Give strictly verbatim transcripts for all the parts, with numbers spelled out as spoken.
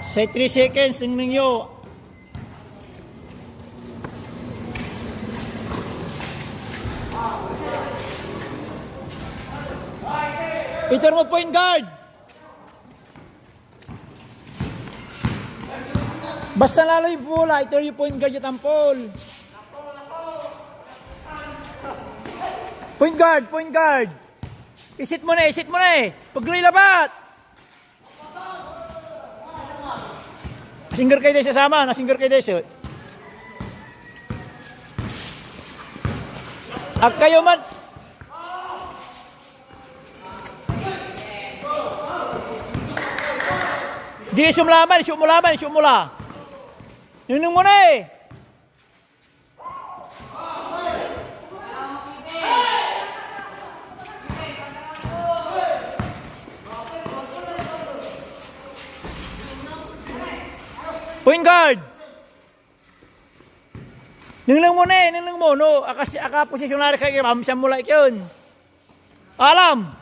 Say three seconds, nengneng yo. Iter mo point guard. Basta laloy bola, iter yo point guard ya tampol. Point guard, point guard. Isit mo na, isit mo na eh. Pagloy labat. Asingger kay Desyo sama, asingger kay Desyo. Ak kayo man. Di isum laman, isum mo laman, isum mo la. Nunung mo na eh. Point guard. Nengneng mo ni, nengneng mo, no? Akas-, akaposisyon la ray kay, amsian mo la ikyon. Alam.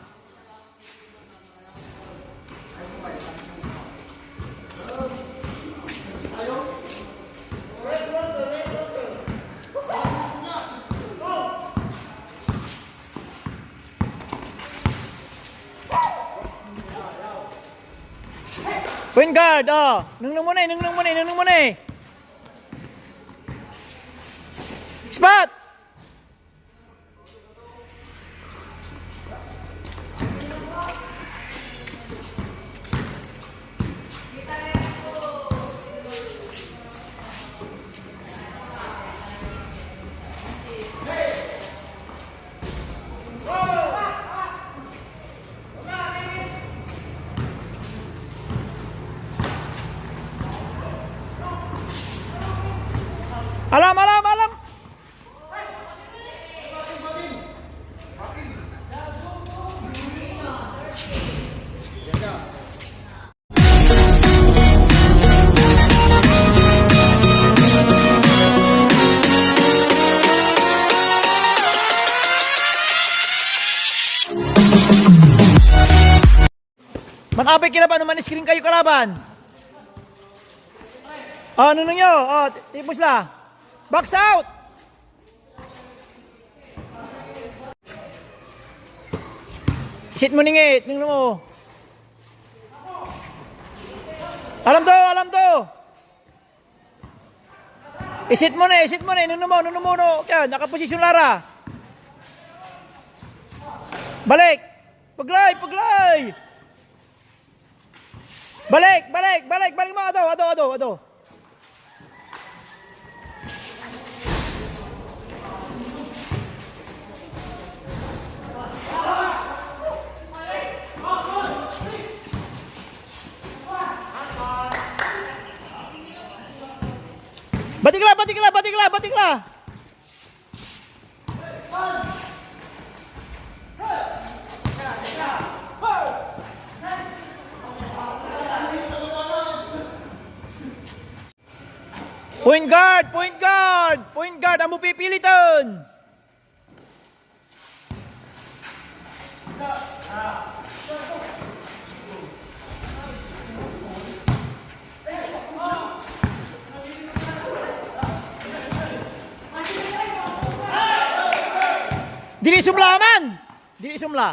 Point guard, oh. Nengneng mo ni, nengneng mo ni, nengneng mo ni. Spot! Alam, alam, alam! Manabay ki laban no man-screen kayo kalaban. Oh, nunong yo. Oh, ti-, tipos la. Box out. Isit mo ningit, nunong mo. Alam to, alam to. Isit mo na, isit mo na, nunong mo, nunong mo, no. Kaya, nakaposisyon la ra. Balik. Paglay, paglay. Balik, balik, balik, balik mo, ado, ado, ado, ado. Batik la, batik la, batik la, batik la. Point guard, point guard, point guard, amo pipiliten. Dili sumla man! Dili sumla.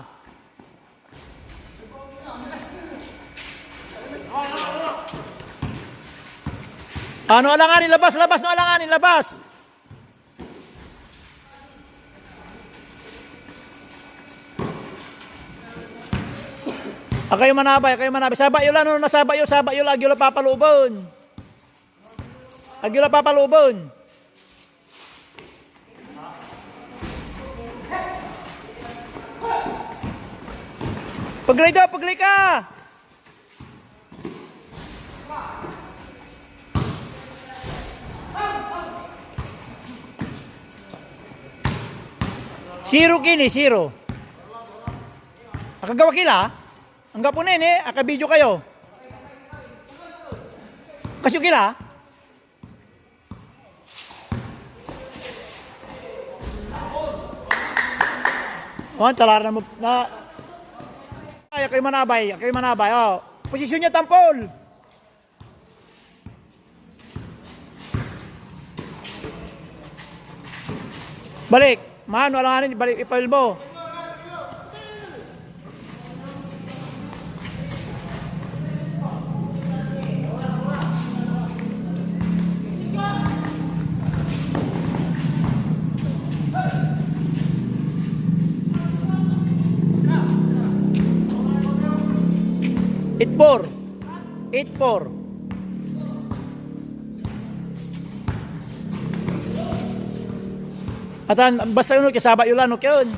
Ano alanganin, labas, labas, no alanganin, labas. Akayo manabay, akayo manabay. Saba yo la, no, nasaba yo, saba yo la, agyo la papalooben. Agyo la papalooben. Paglay daw, paglay ka! Zero kini, zero. Akagawa kila? Anggapo ni, ni, akabidyo kayo. Kasyo kila? Oh, talaran mo na. Ay, akayo manabay, akayo manabay, oh. Posisyon niya tampol. Balik. Mano, alanganin, balik, ipawil mo. Eight four. Eight four. Atan, basta yun, kasabat yo lan, okay yun.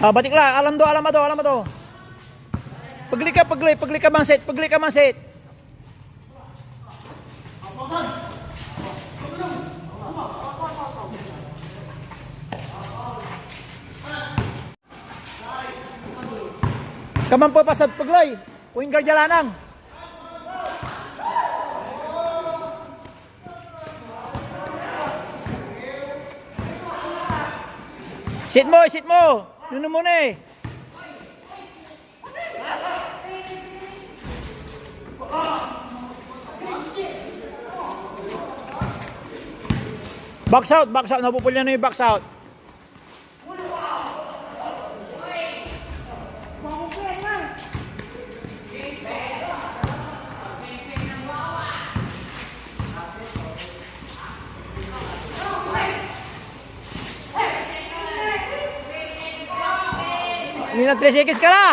Ah, batik la, alam do, alam do, alam do. Pagli ka, pagli, pagli ka mansit, pagli ka mansit. Kaman po, pasad pegley. Point guard ya lanang. Sit mo, sit mo. Nuno mo ni. Box out, box out. Napupulyan na yung box out. Nina tres X ka na!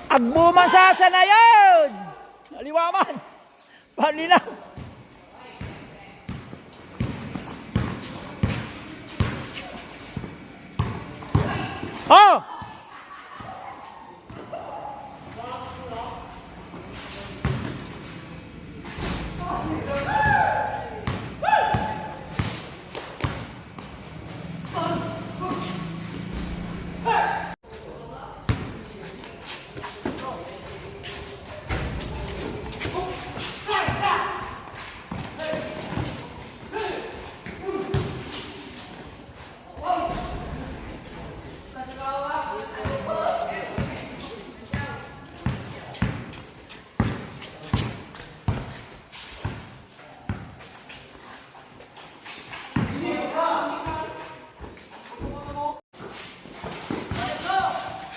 Agbo man sasanayan! Aliwa man! Paano nila? Oh!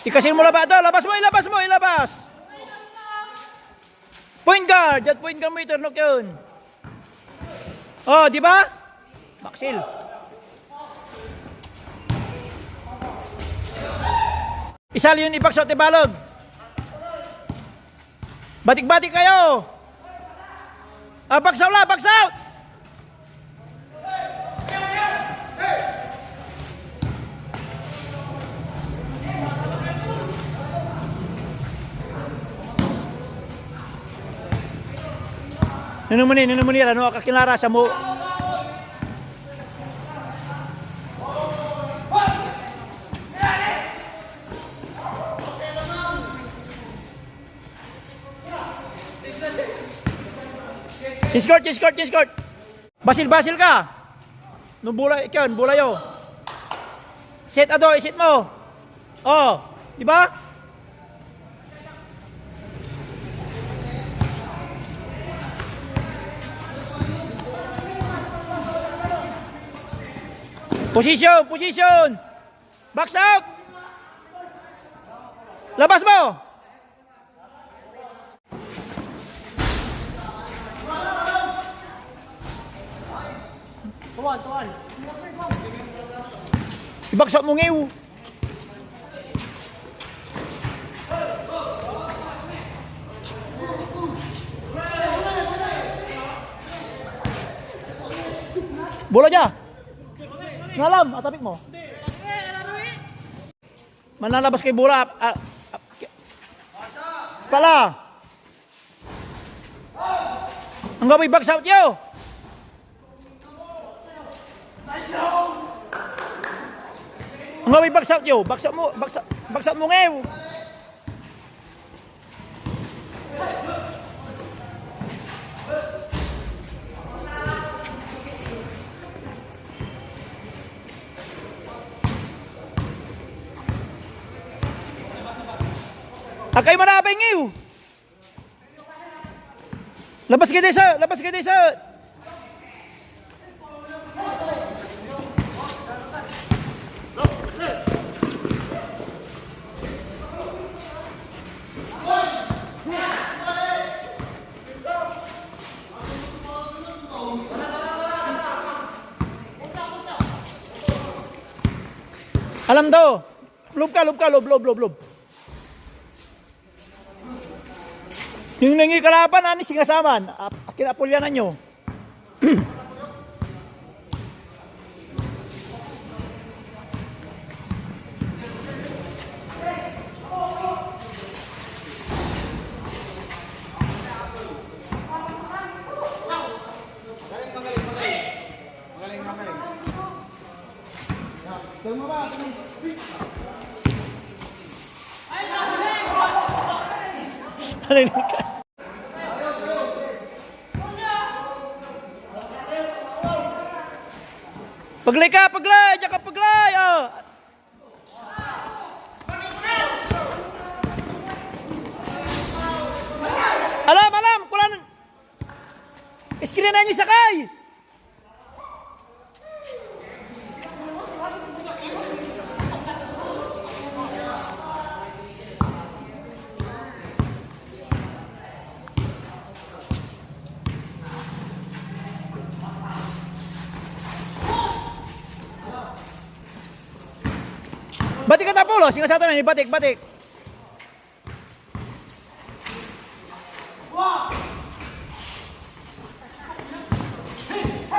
Ikasil mo labat to. Labas mo, ilabas mo, ilabas. Point guard. Diyan point guard mo, iturnok yun. Oh, di ba? Baksil. Isali yun, ibaksaw ti balog. Batik-batik kayo! Ah, box out la, box out! Nunu mo ni, nunu mo ni, ano, akakinara sa mo. Iskort, iskort, iskort. Basil, basil ka. No bola, ikon, bola yo. Set ado, iset mo. Oh, di ba? Position, position. Box out. Labas mo. Tuan, tuan. Ibagsak mo ngayon. Bola dia. Ngalam, atapik mo. Manlalabas kay bola. Ah, ah, pala. Ang gabay, box out yo. Ang gabay, box out yo. Box out mo, box out, box out mo ngayon. Akay manabay ngiw. Labas ka desa, labas ka desa. Alam to. Lob ka, lob ka, lob, lob, lob, lob. Yung nangi kalaban, ani singasaman. Ap-, akin apulyanan nyo. Ano yun? Paglay ka, paglay! Diyan ka, paglay! Oh. Alam, alam! Kulan! Iskrinan niyo sakay! Batik ka tapo, lo. Singa sa atin, batik, batik.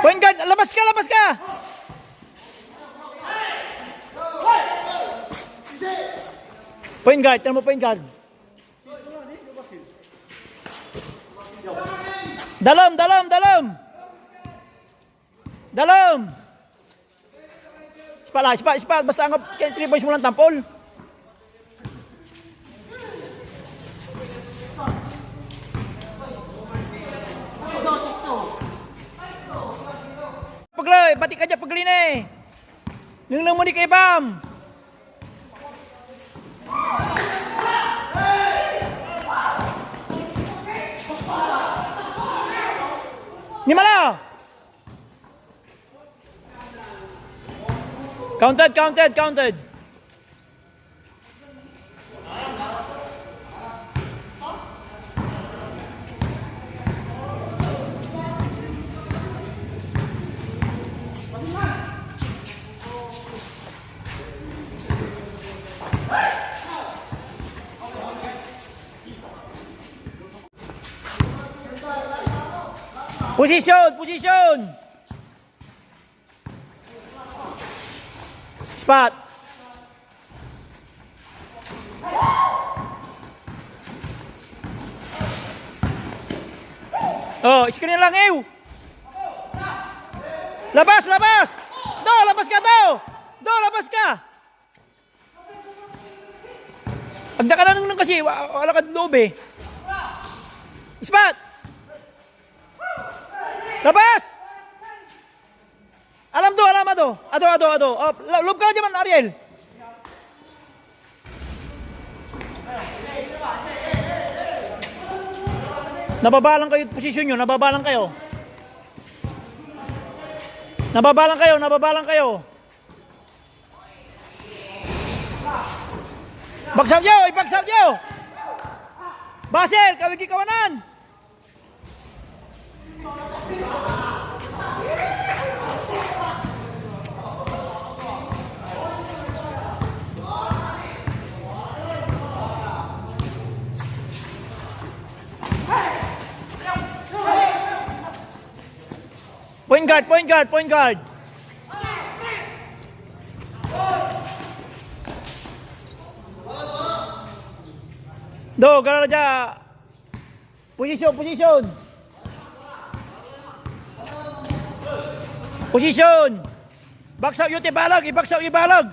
Point guard, labas ka, labas ka! Point guard, tama, point guard. Dalom, dalom, dalom! Dalom! Ispat la, ispat, ispat. Basta angap kay three points mo lan tampol. Paglay, batik ka dia, paglay ni. Nengneng mo ni kay Bam. Ni mala. Counted, counted, counted. Position, position. Spot. Oh, screen lang, ew. Labas, labas. Do, labas ka, do. Do, labas ka. Agda ka nanengneng kasi, wa-, wala kad loob eh. Spot. Labas. Alam do, alam, ado. Ado, ado, ado. Oh, la-, loob ka diyan, Ariel. Nababalang kayo posisyon nyo, nababalang kayo. Nababalang kayo, nababalang kayo. Bagsak yo, ibagsak yo. Basel, kawigi kawanan. Point guard, point guard, point guard. Do, gala dia. Position, position. Position. Bagsak yo ti balag, ibagsak yo balag.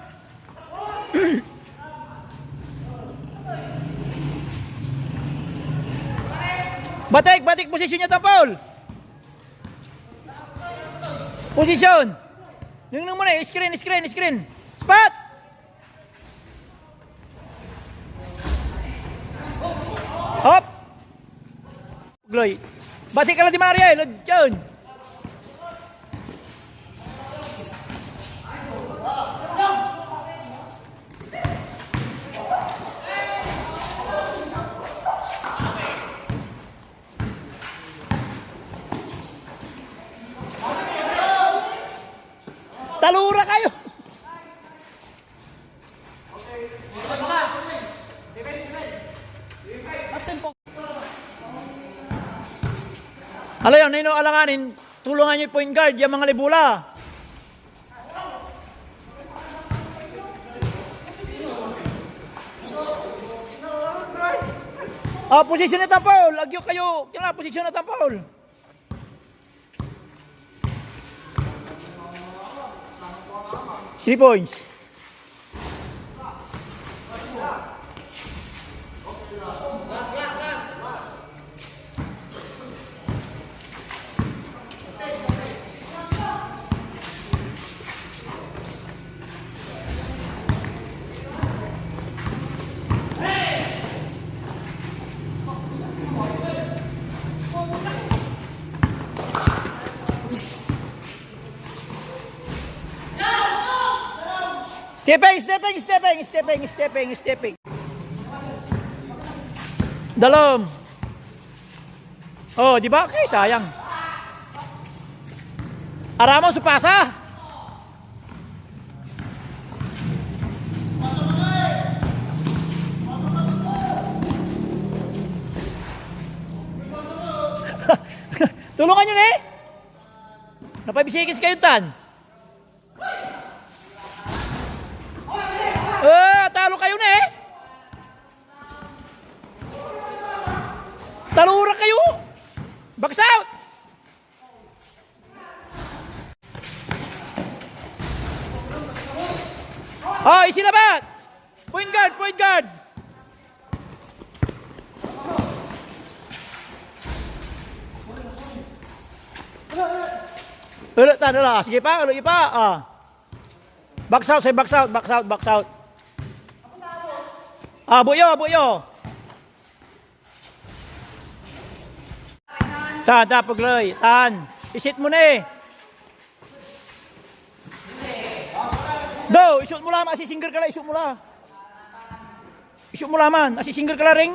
Batik, batik position niya, tampol. Position. Nengneng mo na, screen, screen, screen. Spot. Gloy. Bati ka la di Maria, eh, lod yun. Talura kayo. Ala yan, nino alanganin, tulungan yo'y point guard, yung mga libula. Ah, posisyon na tampol. Agyo kayo. Kaya posisyon na tampol. Three points. Stepping, stepping, stepping, stepping, stepping, stepping. Dalom. Oh, di ba? Okay, sayang. Aramo so pasa. Tulungan nyo ni. Napay bisikis kayo tan. Ah, talo kayo na eh. Talura kayo. Box out. Oh, isilabat. Point guard, point guard. Ulo tan, ulo. Sige pa, ulo pa. Ah. Box out, say box out, box out, box out. Ah, buyo, buyo. Tan, tan, pagloy. Tan. Isit mo na eh. Do, isut mo la, masisingger ka la, isut mo la. Isut mo la man, masisingger ka la ring.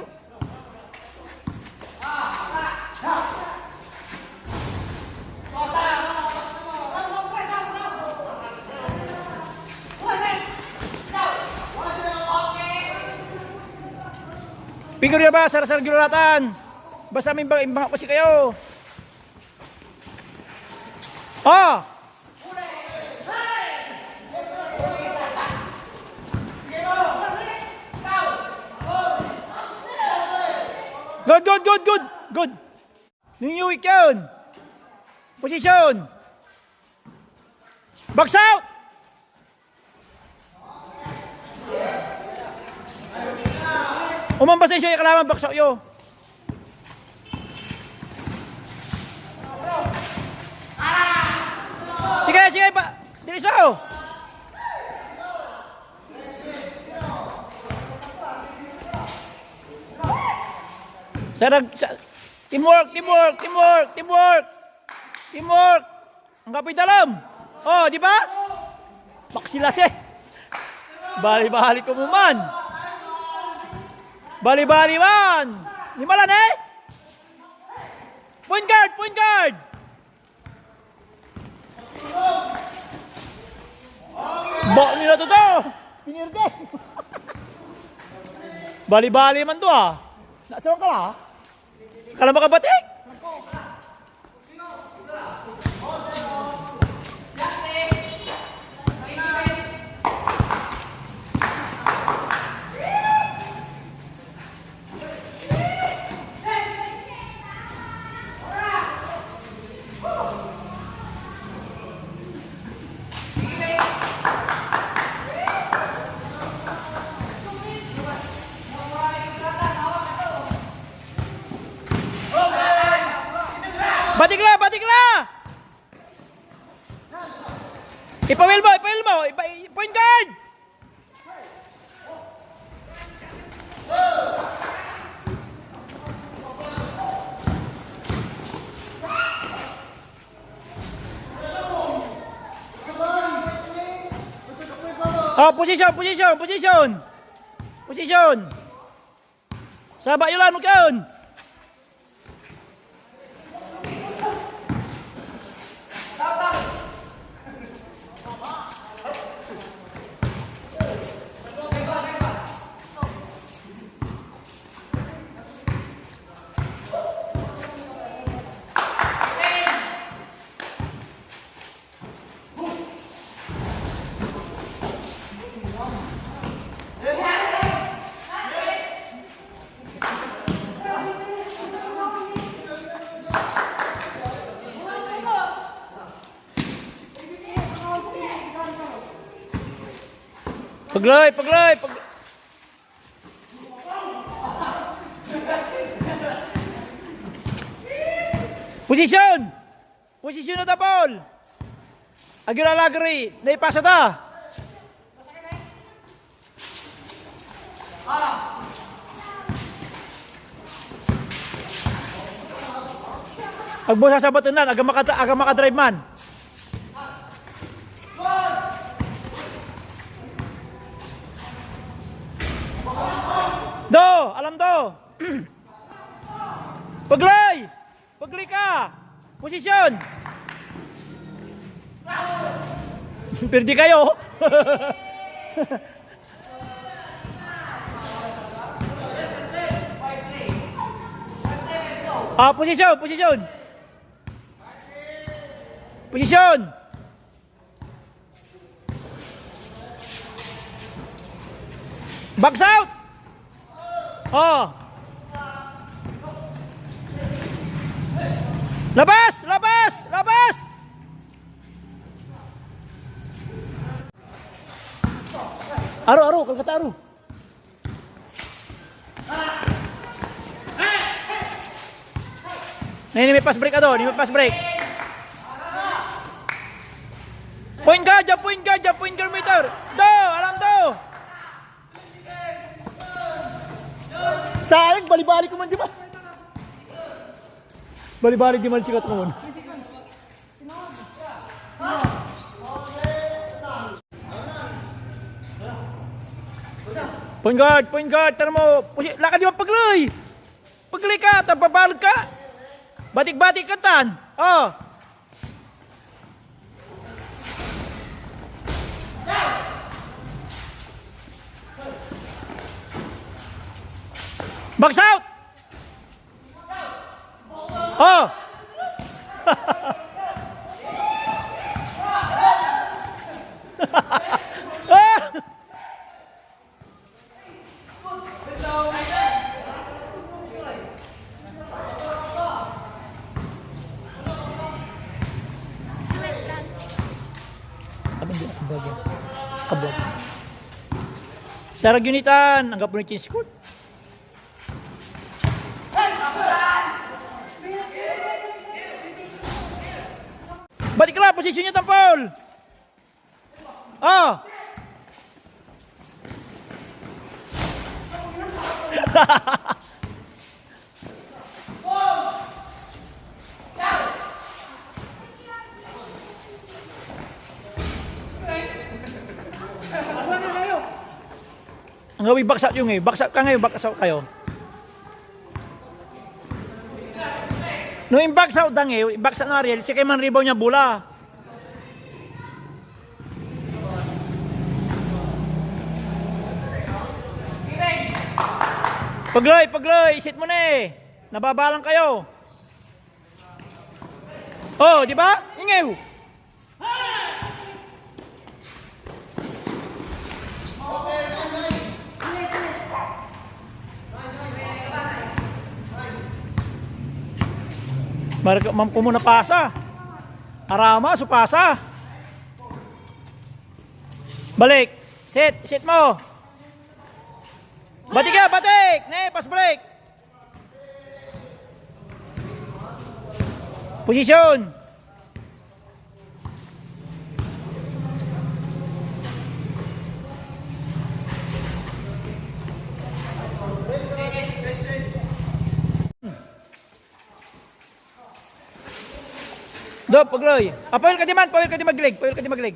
Figure ya ba, sarasar giloratan. Basta may imbang, imbang ko si kayo. Ah! Good, good, good, good. Good. Ninyuik yun. Posisyon. Box out! Umambas na yung kalaban, box out yo. Sige, sige, pa. Diriso. Sarag, sa, teamwork, teamwork, teamwork, teamwork. Teamwork. Anggapoy dalem. Oh, di ba? Maksilas eh. Bali-bali ko mo man. Bali-bali man. Di ba lan eh? Point guard, point guard. Ba nila to to. Pinirde. Bali-bali man to ah. Nasa ka la? Kala makabatik? Batik la, batik la! Ipawil mo, ipawil mo, ipa-, point guard! Oh, position, position, position. Position. Saba yo lan, huwag kaon. Paglay, paglay, pag- Posisyon! Posisyon na ta, Paul! Agyo lalagri, naipasa ta! Agmo sasabaten lan, aga maka-, aga makadrive man. Do, alam do. Paglay! Paglay ka! Posisyon! Perdi kayo! Ah, posisyon, posisyon. Posisyon. Box out. Oh. Labas, labas, labas. Aro, aro, kalkata, aro. Ni, ni may pass break ato, ni may pass break. Point guard, ya point guard, ya point guard meter. Do, alam do. Sayang, balibali ko man, di ba? Balibali di man sikat ko man. Point guard, point guard, tara mo. Pusi-, lakad di ba, paglay? Paglay ka, ta babaleg ka. Batik-batik ka tan. Oh. Box out! Oh! Ah! Ano ba ang vlog yan? Ka-vlog. Sarag yun itan, anggapo ni Chin Squad. Balik la, posisyon niya, tampol. Ah! Ang gawin, box out yo ngay. Box out ka ngay, box out kayo. No in-box out da ngay, in-box out na Ariel, siya kay man-rebound niya bola. Paglay, paglay, isit mo na eh. Nababalang kayo. Oh, di ba? Ingew. Marka, mam-, kumo na pasa. Arama so pasa. Balik. Set, set mo. Batik ya, batik. Ne, pass break. Posisyon. Do, pagloy. Ah, pawil ka diman, pawil ka di maglig, pawil ka di maglig.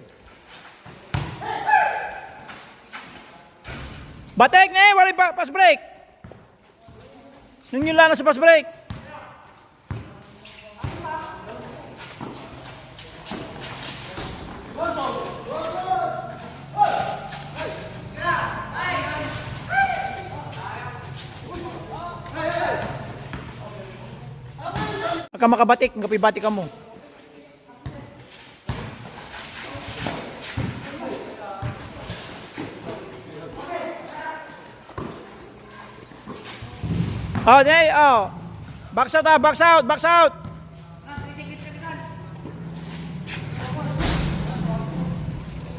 Batik ne, walay pa-, pass break. Nengneng la na so pass break. Aka makabatik, anggapoy batik amo. Oh, dey, oh. Box out, ah, box out, box out.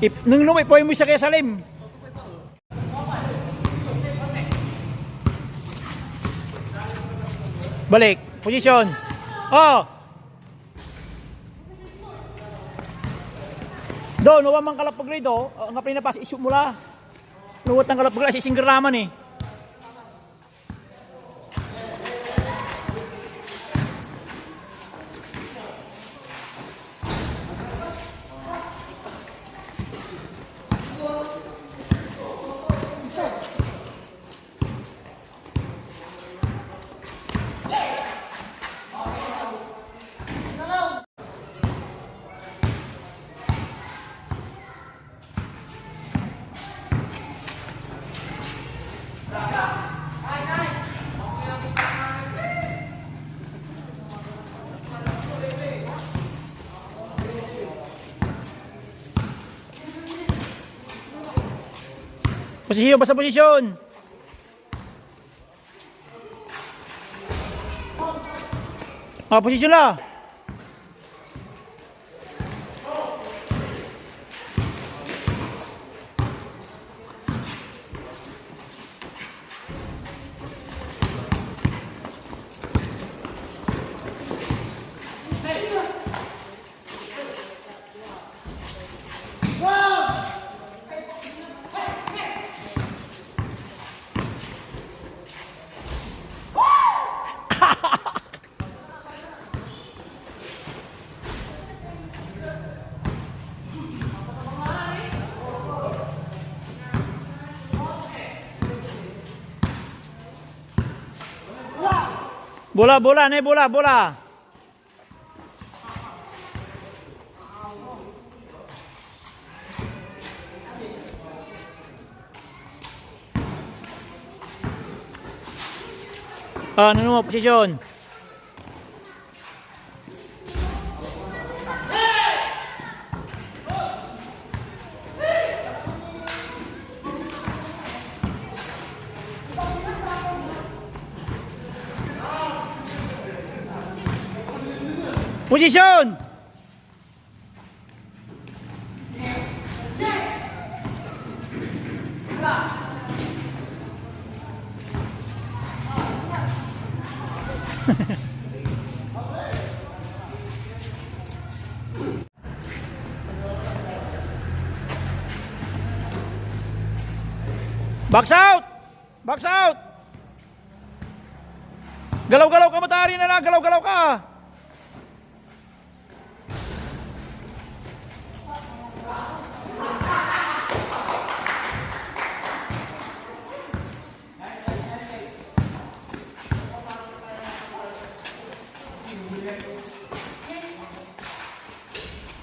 Ip-, nung lumay, puway mo siya kay Salim. Balik. Position. Oh. Do, no, man kalapag lay do. Ah, nga pinapasa, ishoot mo la. No, tan kalapag la, sisingger la man eh. Posisyon, basta posisyon. Ah, posisyon la. Bola, bola, ne, bola, bola. Ah, ano mo, posisyon? Posisyon! Box out! Box out! Galaw-galaw ka, Matari na lang, galaw-galaw ka!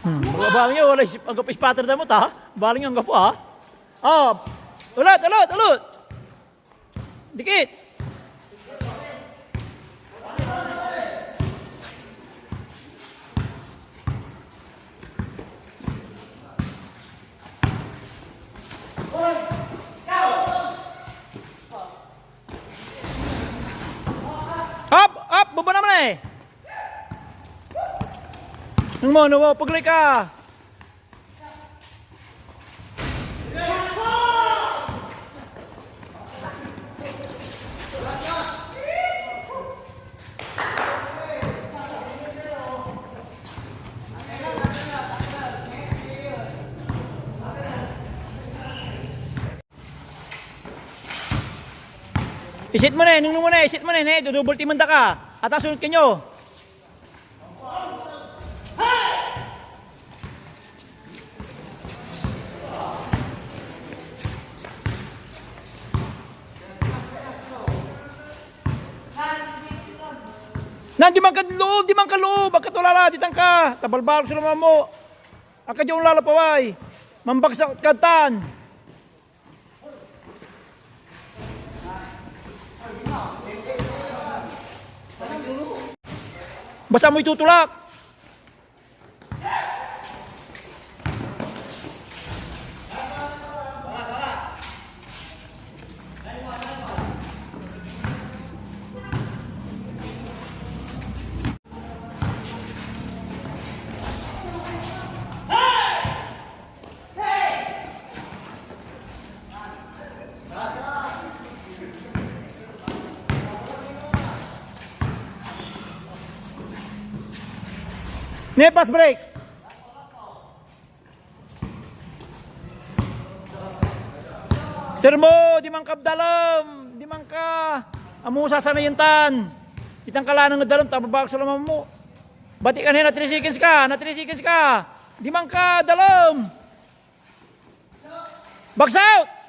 Hmm. Baling yo, wala is-, anggapo spotter da mo, ta? Baling anggapo, ha? Oh. Ulit, ulit, ulit. Dikit. Up, up, baba naman eh. Ano mo, ano mo, paglay ka. Isit mo na, nung mo na, isit mo na, ne, dodouble team da ka. Ata sunod kanyo. Nan, diman kad loob, diman kad loob, agka tulala, ditan ka, ta balbalok so laman mo. Agka diad onlalapaway, mambagsak kad tan. Basta moy tutulak. Nepas break. Termo, diman ka dalem, diman ka. Amo sasanayen tan. Itang kalanang ed dalem, ta babak so laman mo. Bati ka ni, na three seconds ka, na three seconds ka. Diman ka dalem. Box out!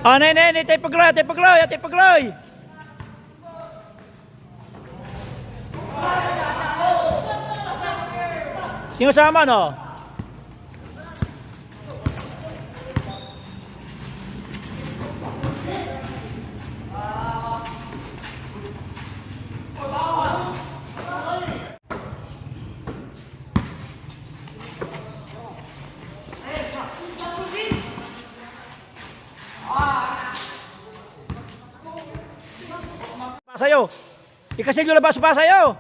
Ah, ne, ne, ne, tay pagloy, tay pagloy, tay pagloy. Singa saman, oh. Pasa yo. Ikasil yo labat so pasa yo.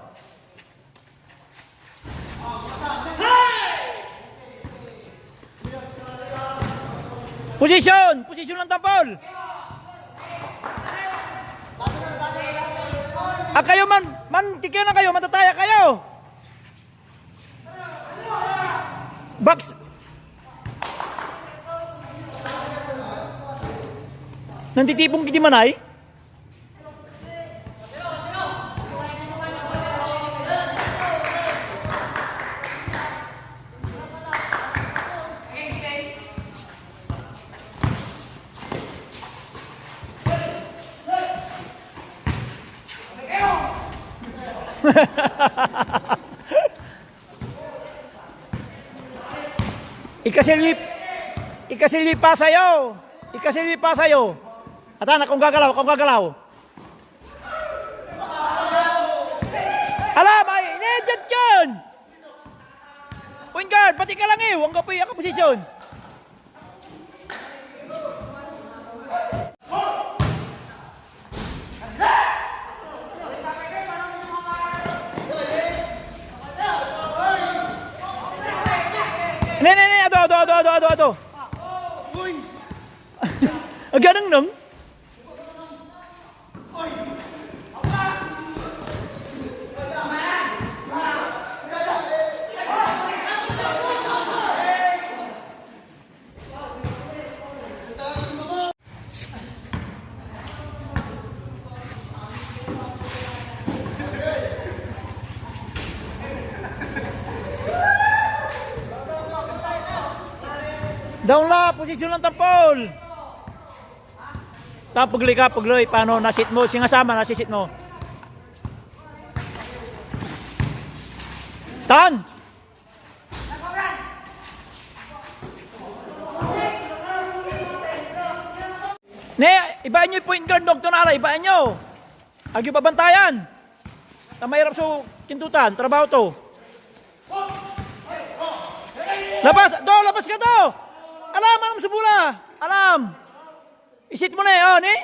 Posisyon! Posisyon lang, tampol! Ah, kayo man, man, kikyo na kayo, matataya kayo! Box! Nantitipon ki diman ay? Ikasil yoy, ikasil yoy pasa yo. Ikasil yoy pasa yo. Atan, akong gagalaw, akong gagalaw. Alam, ay, inedyat yan! Point guard, pati ka lang eh, anggapoy, akaposisyon. Ne, ne, ne, ato, ato, ato, ato, ato, ato. Aganang nang. Down la, posisyon lang, tampol. Ta, pagloy ka, pagloy. Paano? Nasit mo. Singa saman, nasisit mo. Tan! Ne, ibaen yoy point guard, no, agto nala, ibaen yo. Agyo babantayan. Ta mairap so kintutan, trabaho to. Labas, do, labas ka do. Alam, alam so bola. Alam. Isit mo na eh, oh, ni?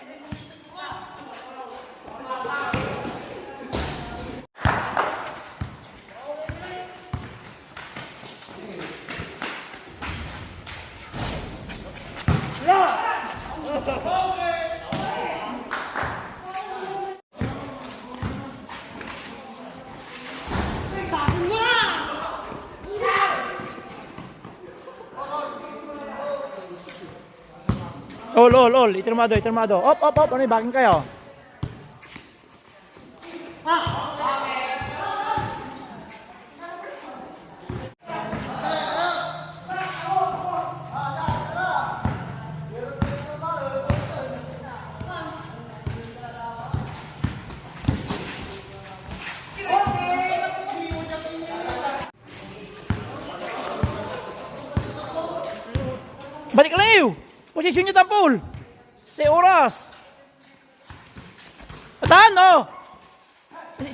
Ol, ol, ol. Iter mo ado, iter mo ado. Op, op, op. Ano, baking kayo? Balik la iyo. Posisyon niyo tampol. Say oras. Atan, oh.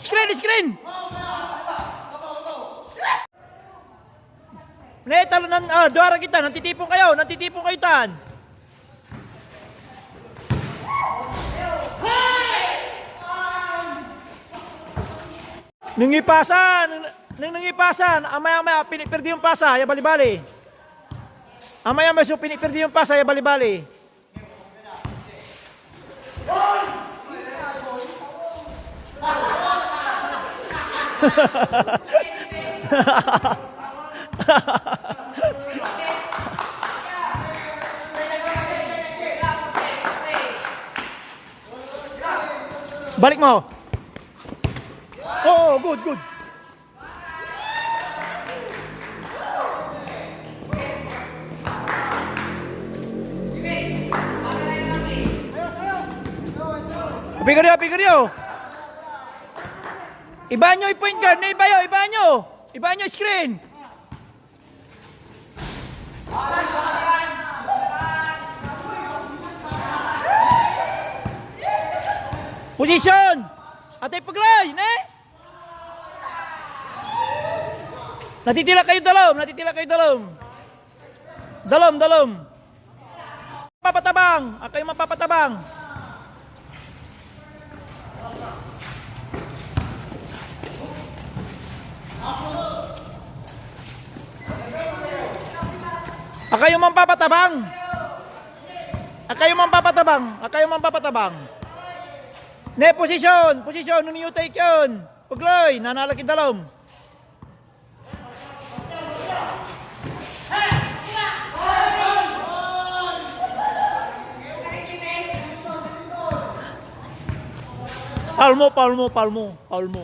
Screen, screen. Ne, talo nan, ah, duara kita. Nantitipon kayo. Nantitipon kayo tan. Nung ipasa, nung, nung, nung ipasa, amay-amay, pini-, perdi yung pasa, ya bali-bali. Amay-amay, so pini-, perdi yung pasa, ya bali-bali. Balik mo. Oo, good, good. Pick up, pick up. Iba nyo, i-point guard na iba yo, iba nyo. Iba nyo, screen. Position! Atay paglay, ne? Natitila kayo dalom, natitila kayo dalom. Dalom, dalom. Papatabang, akayo mapapatabang. Akayo mampapatabang. Akayo mampapatabang. Akayo mampapatabang. Ne, posisyon, posisyon, nuniyutay kyon. Pagloy, nanalaki dalom. Palmo, palmo, palmo, palmo.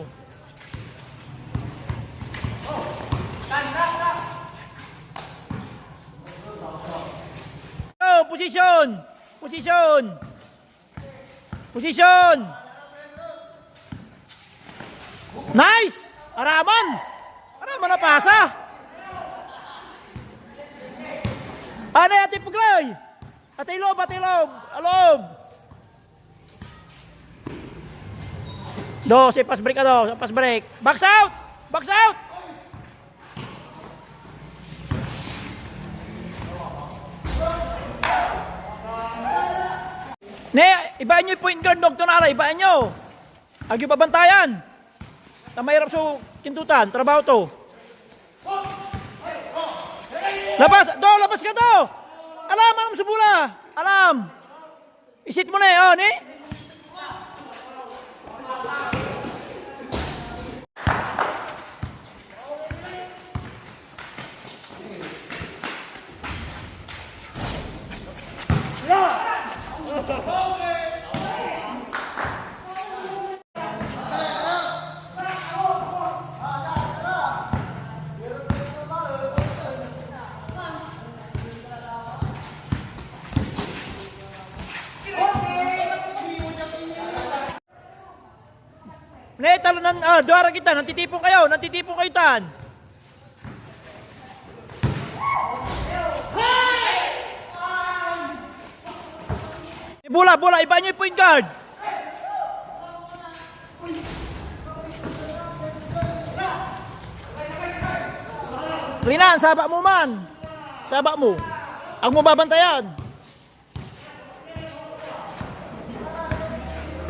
Oh, posisyon! Posisyon! Posisyon! Nice! Araman! Araman na pasa! Anay, atay paglay! Atay loob, atay loob! Aloob! Dos, ipas break ka, dos, ipas break. Box out! Box out! Ne, iba nyo point guard, Doktor Nala, iba nyo. Agyo babantayan. Ta mairap so kintutan, trabaho to. Labas, do, labas ka do. Alam, alam so bola. Alam. Isit mo na eh, oh, ni? Ne, talo nan, ah, duara kita, nantitipon kayo, nantitipon kayo tan. Bola, bola, iba nyo yung point guard. Rinan, saba mo man. Saba mo. Ag mo babantayan.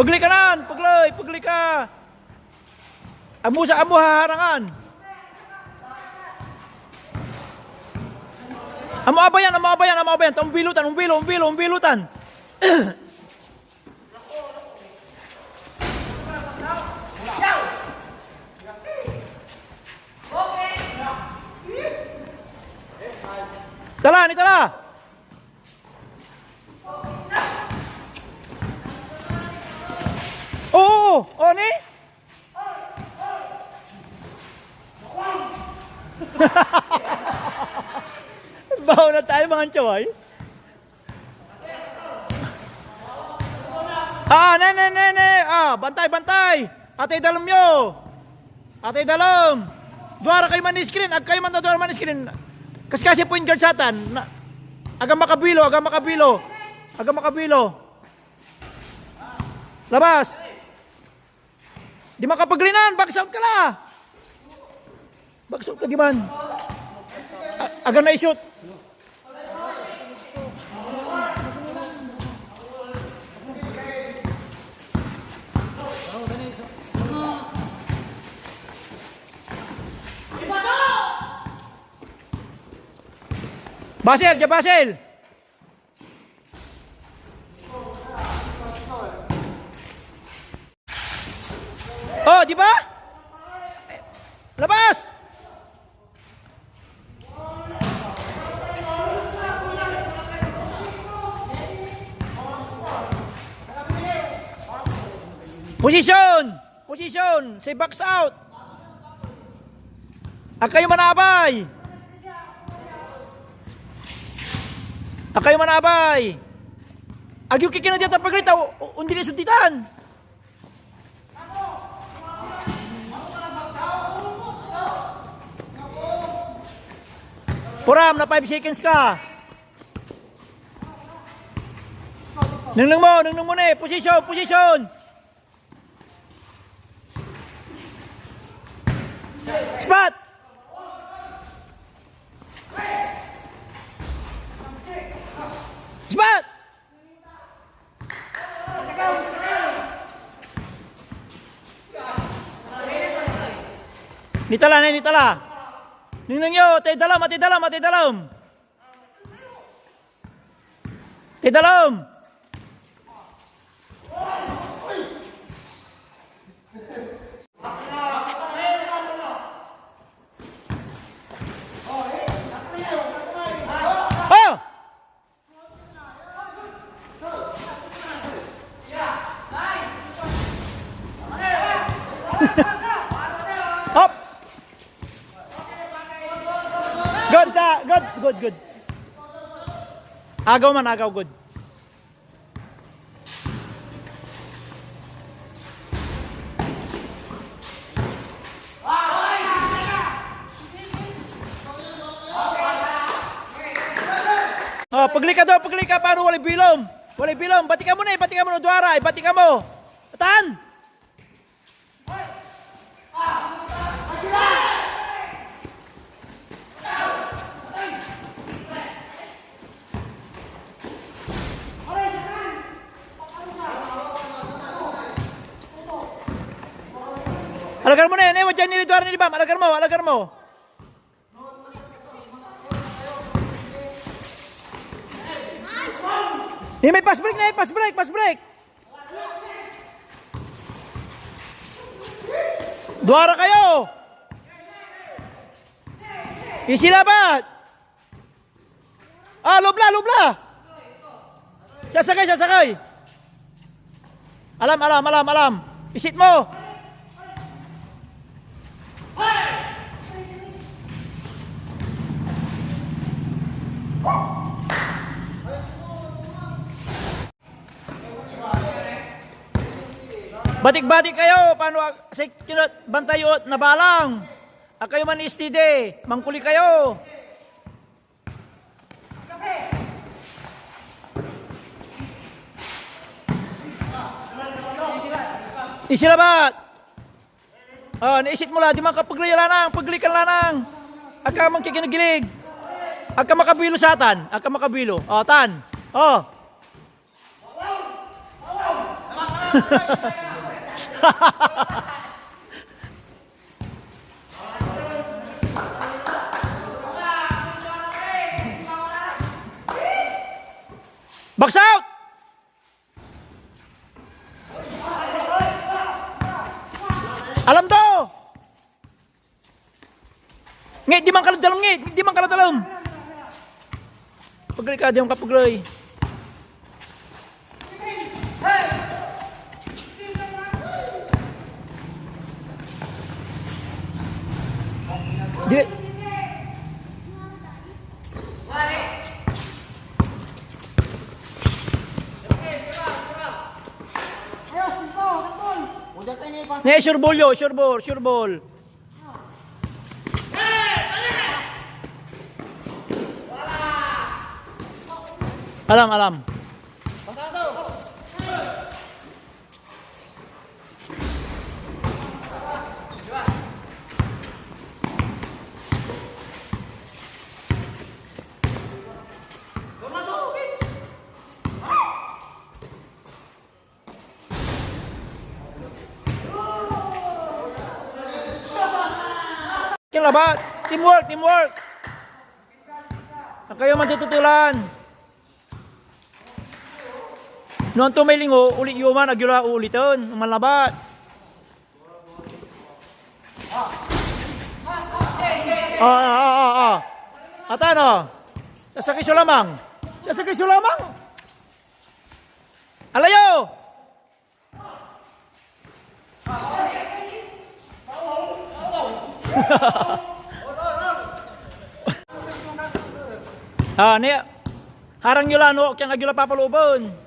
Pagli ka nan, pagli, pagli ka. Amo sa amo haharangan. Amo abayan, amo abayan, amo abayan. Ta umbilo tan, umbilo, umbilo, umbilo tan. Tala, ni tala. Oo, oo, ni? Baon na tayo, mga antiyaw, ay. Ah, ne, ne, ne, ne. Ah, bantay, bantay. Atay dalem yo. Atay dalem. Duara kayo man screen, ag kayo man duara man screen. Kaskasi point guard satan. Na, Aga makabilo, aga makabilo. Aga makabilo. Labas. Di makapaglinan, box out ka la. Box out ka diman. A-, aga na i-shoot. Basel, dia Basel. Oh, di ba? Labas! Position! Position! Say box out! Ag kayo manabay! Ag kayo manabay! Agyo kikina diad pagri ta o-, o-, ondi ni suntitan! Puram, na five seconds ka. Nengneng mo, nengneng mo ni. Position, position. Spot! Spot! Nitala na, nitala. Nengneng yo, atay dalem, atay dalem, atay dalem. Atay dalem. Oh! Hop! Good, sa, good, good, good. Agaw man, agaw, good. Oh, pagli ka daw, pagli ka, paro, walay bilom. Walay bilom, bati ka mo ni, bati ka mo no duara, bati ka mo. Atan! Alagar mo na yan, eh, wadyan ni Eduardo ni Bam, alagar mo, alagar mo. Ni may pass break na, eh, pass break, pass break. Duara kayo. Isilabat. Ah, lobla, lobla. Sasakay, sasakay. Alam, alam, alam, alam. Isit mo. Batik-batik kayo, pano ag-, say kinot-, bantay yo et nabalang. Ag kayo man S T D, mangkuli kayo. Isilabat. Oh, naisit mo la, di man ka pagli lanang, pagli kan lanang. Ag ka man kikinagilig. Ag ka makabilo satan, ag ka makabilo. Oh, tan. Oh. Box out! Alam to! Ngit, di man ka la dalem, ngit, di man ka la dalem. Pagli ka, di man ka pagli. Di. Ne, sure ball yo, sure ball, sure ball. Alam, alam. Kaya labat. Teamwork, teamwork. Ang kayo mantututulan. No anto may lingo, ulit yo man, agyo la uuliten, no manlabat. Ah, ah, ah, ah, ah. Atan, oh. Sasakey so lamang. Sasakey so lamang. Alayo! Ah, ni, harang yo la, no? Kiang agyo la papalooben.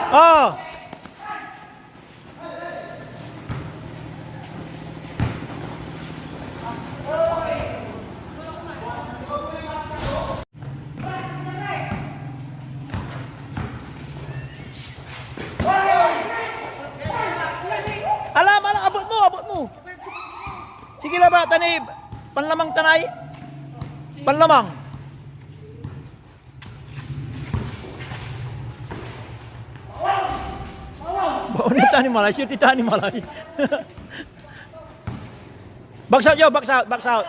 Oh. Alam, alam, abot mo, abot mo. Sige, labat, tani, panlamang tanay. Panlamang. Baon na tani malay, shoot tani malay. Box out, yo, box out, box out.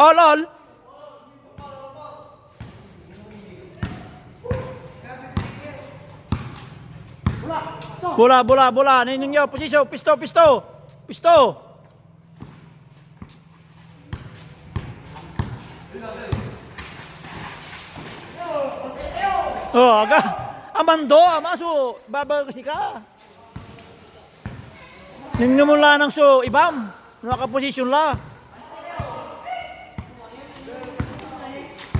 All, all. Bola, bola, bola. Ninyo, posisyon, pisto, pisto. Pisto. Oh, aga. Amando, ama, so, baba kasi ka. Ninyo mo lanang so ibam. No, akaposisyon la.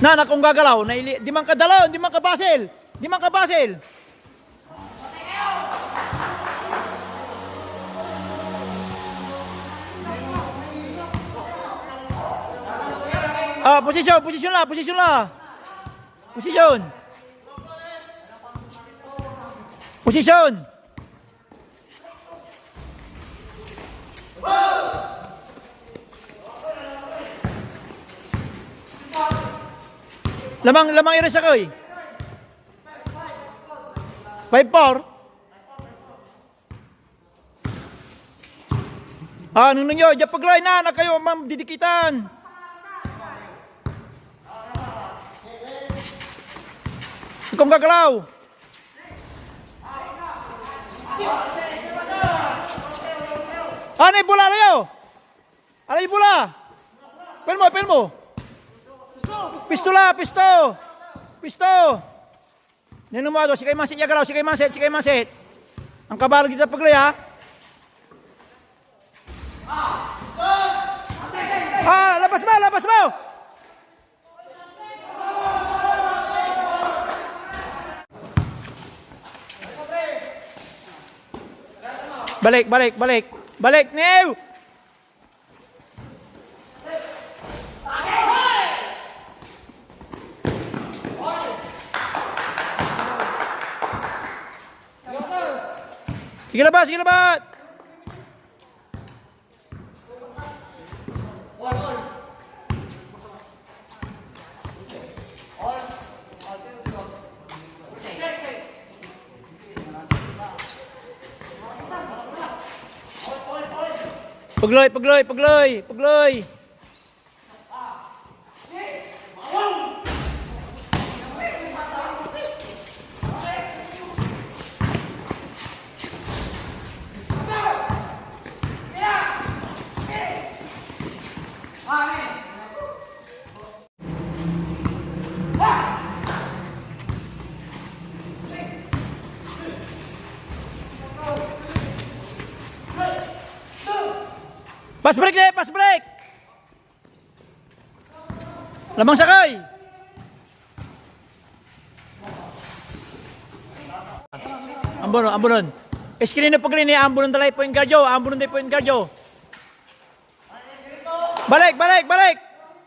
Na, nakong gagalaw. Na, ili, di man ka dalon, di man ka basil. Di man ka basil. Ah, posisyon, posisyon la, posisyon la. Posisyon. Posisyon. Lamang, lamang ira sakey. Five four. Ah, nengneng yo, dia peglay na, na kayo mamdidikitan. Ikong gagalaw. Anay bola, alayo. Alay bola. Pelmo, pelmo. Pisto la, pisto. Pisto. Nino mo ato, sikay mansit ya galaw, sikay mansit, sikay mansit. Ang kabalag dita peglay, ha? Ah, labas mo, labas mo! Balik, balik, balik. Balik, Neo! Sige labat, sige labat! Pagloy, pagloy, pagloy, pagloy. Pass break, ne! Pass break! Lamang sakey! Ambunon, ambunon. Screen na Pegley ni, ambunon da lay point guard yo, ambunon da lay point guard yo. Balik, balik, balik.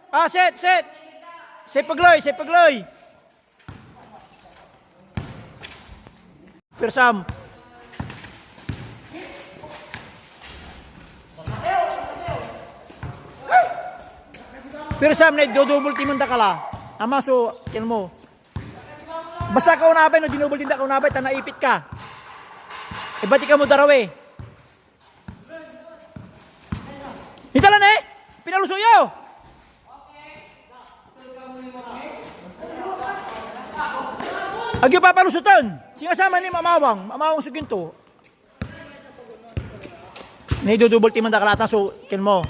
Ah, set, set. Si Pegley, si Pegley. Pirsam. Pirsam na idodouble team da ka la. Ama so, ken mo. Basta ka onabay, no, dinoble team da ka onabay, ta naipit ka. Ibati ka mo darawi. Nitalan eh! Pinaluso yo! Agyo papalusutan! Singa saman ni mamawang, mamawang so ginto. Naidodouble team da ka la ta so, ken mo.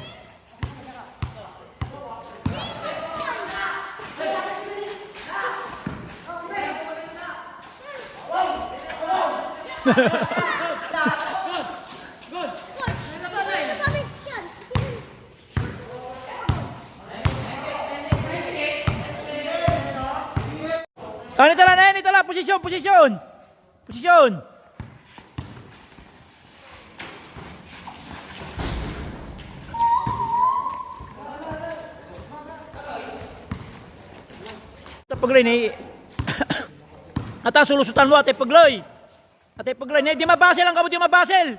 Ah, nitala na yan, nitala. Posisyon, posisyon. Posisyon. Ata Pegley ni. Ata solusutan mo, Ate Pegley. Ate Pegley ni, di mabasil, ang kamo di mabasil.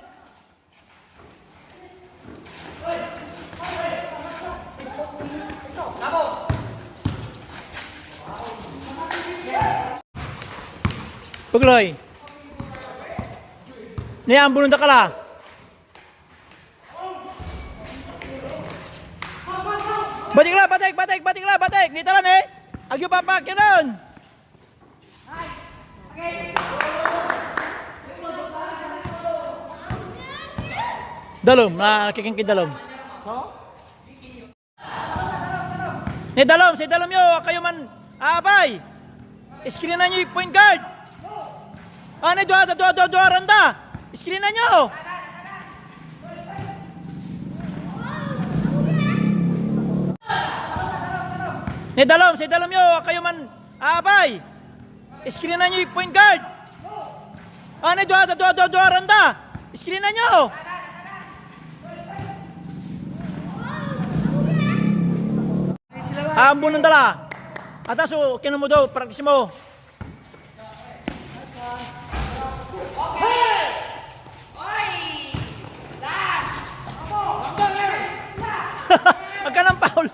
Pegley. Niambunon da ka la. Batik la, batik, batik, batik la, batik. Nitalan eh. Agyo papakiran. Dalom, ah, kikingkid dalom. Ne dalom, si dalom yo, akayo man, abay. Screenan yo yung point guard. Ah, ne dua, dua, dua, dua, randa. Screenan yo. Ne dalom, si dalom yo, akayo man, abay. Screenan yo yung point guard. Ah, ne dua, dua, dua, dua, randa. Screenan yo. Ambunan da la. Ata so, kino mo do, practice mo. Agka ng foul.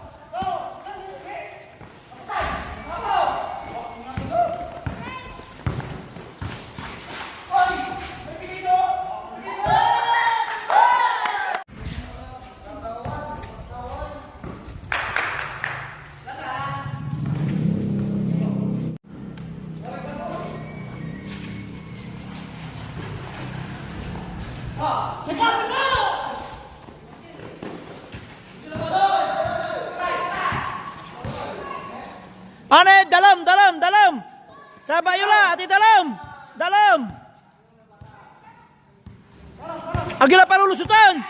Ane, dalom, dalom, dalom. Sabay yo la, ati dalom. Dalom. Agila palulusutan.